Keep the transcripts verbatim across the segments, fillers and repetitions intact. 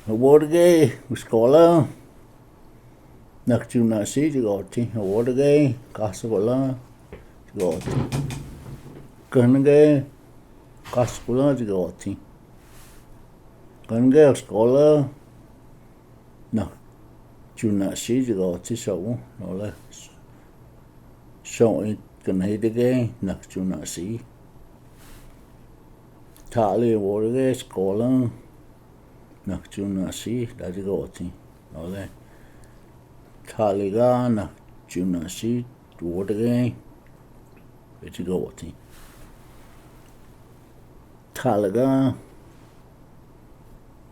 Ubotegei eskola, nak chu nasi, jigoti. Ubotegei kaskola, jigoti. Kanegei kaskola, jigoti. Kanegei eskola, nak chu nasi, jigoti. Sa u, nole. Sa u i kanegei, nak chu nasi. Thali ubotegei eskola, nak chu nasi, da jigoti. Nole. Thali ga, nak chu nasi, ubotegei, jigoti. Thali ga,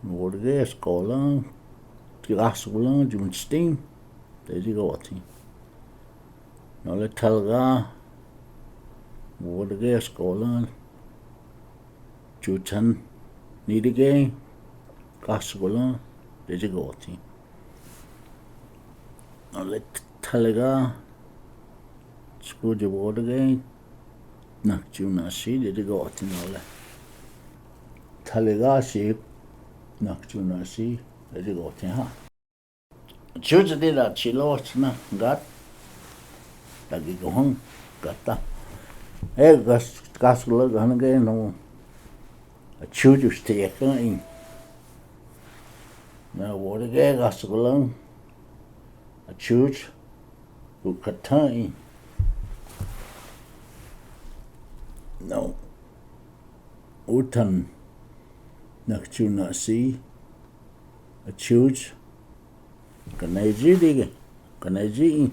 ubotegei eskola, kaskola, junsting, da jigoti. Nole thali ga, ubotegei eskola, chu than, nitegei, kaskola, da jigoti. Nole thali ga, sku jubotegei, nak chu nasi, da jigoti. Nole. Thali ga si, nak chu nasi, da jigoti ha. Chu chu di da chilo chna gat. Da gi gohang gat ta. E gas, kaskola kanegei no. A chu chu ste ka i. Na ubotegei kaskola. A chu chu katha i. No. U than, nak chu nasi, a chu chu, kanei ji di ke, kanei ji i.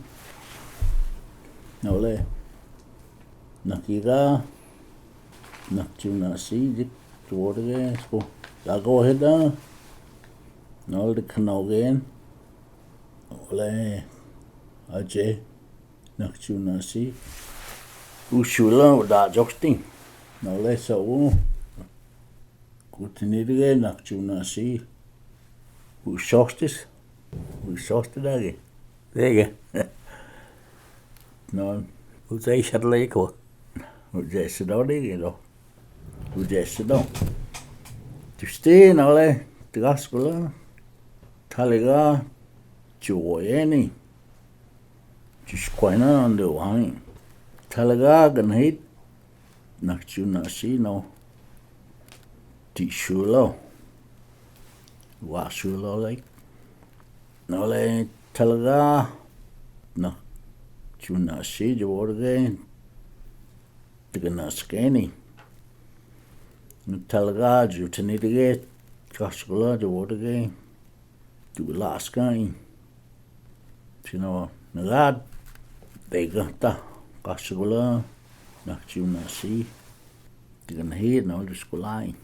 Nole, nak i ga, nak chu nasi, di, ubotegei, sku, da go heda, nole di khanau gen, nole, a je, nak chu nasi. U sula da jokting. Nole sa u. Kutini dige nak chu nasi. U sostis. U sosti dagi. Dege. No, u zai shat le ko. U zai sido dege do. U zai sido. Tusti nole. Tigas kula. Thali ga. Chu wo yeni. Chu skuaina ande wani. Thali ga ganhit. Nak chu nasi no. Ti shulo. Wa shulo le. Nole thali ga. Nak chu nasi jo wo dege. Tiga nasi keni. Thali ga ju tini dege. Kaskula jo wo dege. Tu laska i. Sino nagad dega ta kaskula nak chu nasi. Tiga nahi na ul skula i.